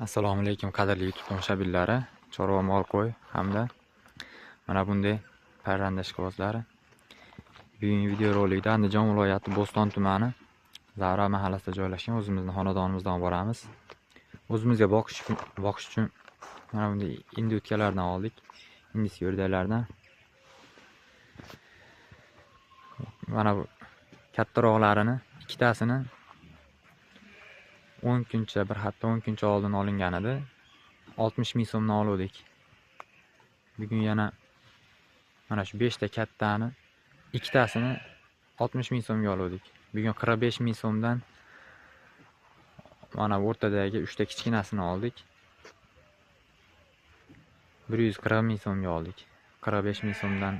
Assalomu alaykum qadrli YouTube tomoshabinlari, chorva mol qo'y hamda mana bunday parranda ishqibozlari. Bugungi videorolikda Andijon viloyati Bo'ston tumani Zavra mahallasida joylashgan o'zimizni xonadonimizdan boramiz. O'zimizga boqish uchun mana bunday indutkalardan oldik. Indis o'rdaklardan. Mana bu kattaroqlarini ikkitasini 10 kuncha, bir hafta 10 kuncha oldin olingan edi. 60 ming so'mdan oldik. Bugun yana mana shu 5 ta kattani ikkitasini 60 ming so'mga oldik. Bugun 45 ming so'mdan mana o'rtadagi 3 ta kichkinasini oldik. 140 ming so'mga oldik. 45 ming so'mdan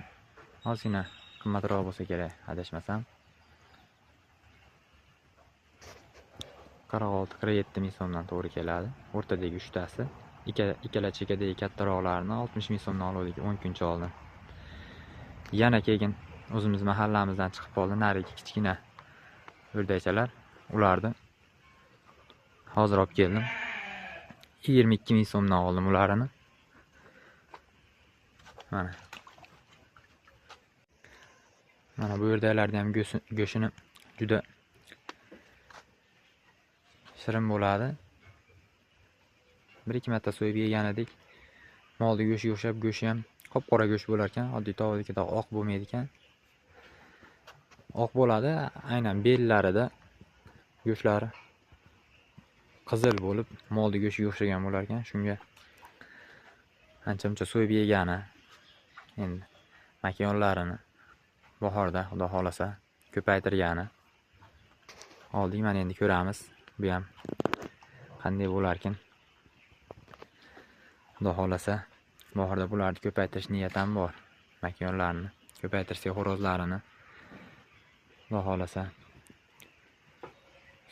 ozgina qimmatroq bo'lsa kerak, adashmasam. 46-47 ming so'mdan to'g'ri keladi. O'rtadagi 3 tasi, ikkala chekadagi kattaroqlarini 60 ming so'mdan oldik 10 kuncha oldin. Yana keyin o'zimiz mahallamizdan chiqib qoldi narigi kichkina o'rdakchalar. Ularni hozir olib keldim. 22 ming so'mdan oldim ularni. Mana. Mana bu o'rdaklarning ham go'shini juda shirin bo'ladi. Bir ikki marta so'yib yegan edik. Molni go'shiga o'xshab go'shi ham qop-qora go'sht bo'lar ekan. Oddiy tovuqnikidek oq bo'lmaydi ekan. Oq bo'ladi, aynan bellarida go'shlari qizil bo'lib, molni go'shiga o'xshagan bo'lar ekan. Shunga ancha-muncha so'yib yegani, endi makonlarini bahorda Xudo xolasa ko'paytirgani oldik. Mana endi ko'ramiz. Bu ham qanday bo'larkin. Xudo xolasa bahorda bularni ko'paytirish niyatim bor. Makonlarni ko'paytirsak, xo'rozlarini Xudo xolasa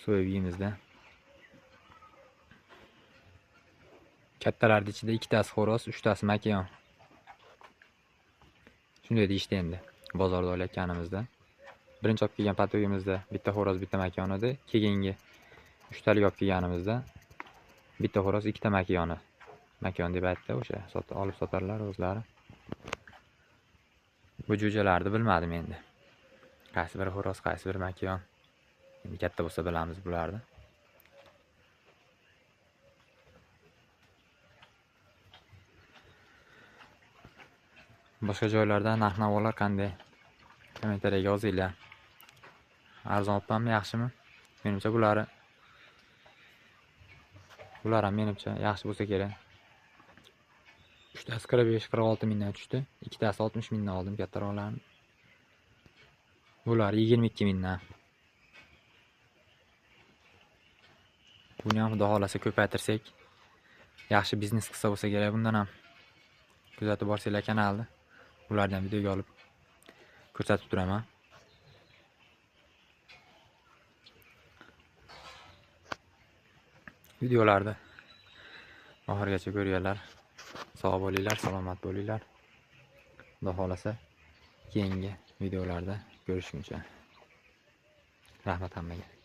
so'yib yeymizda. Kattalarning ichida ikkitasi xo'roz, uchtasi makiyon. Shunday deyishdi endi bozorda olayotganimizda. Birinchi olib kelgan patogimizda bitta xo'roz, bitta makiyon edi. Keyingi uchtalik olib kelganimizda bitta xo'roz, ikkita makiyoni. Makiyon deb aytdi, o'sha olib sotarlar o'zlari. Bu jo'jalarni bilmadim endi. Qaysi biri xo'roz, qaysi biri makiyon. Endi katta bo'lsa bilamiz bularni. Boshqa joylarda narx-navolar qanday? Kommentariyaga yozinglar. Arzon opammi, yaxshimi? Menimcha bular ham menimcha yaxshi bo'lsa kerak. Uchtasi 45-46 mingdan tushdi. Ikkitasi 60 mingdan oldim kattaroqlarni. Bular 22 mingdan. Buni ham Xudo xolasa ko'paytirsak, yaxshi biznes qilsa bo'lsa kerak bundan ham. Kuzatib borsanglar kanalni, ulardan videoga olib ko'rsatib turaman. Videolarda oxirigacha ko'rganlar sog' bo'linglar, salomat bo'linglar. Xudo xolasa keyingi videolarda ko'rishguncha. Rahmat hammaga.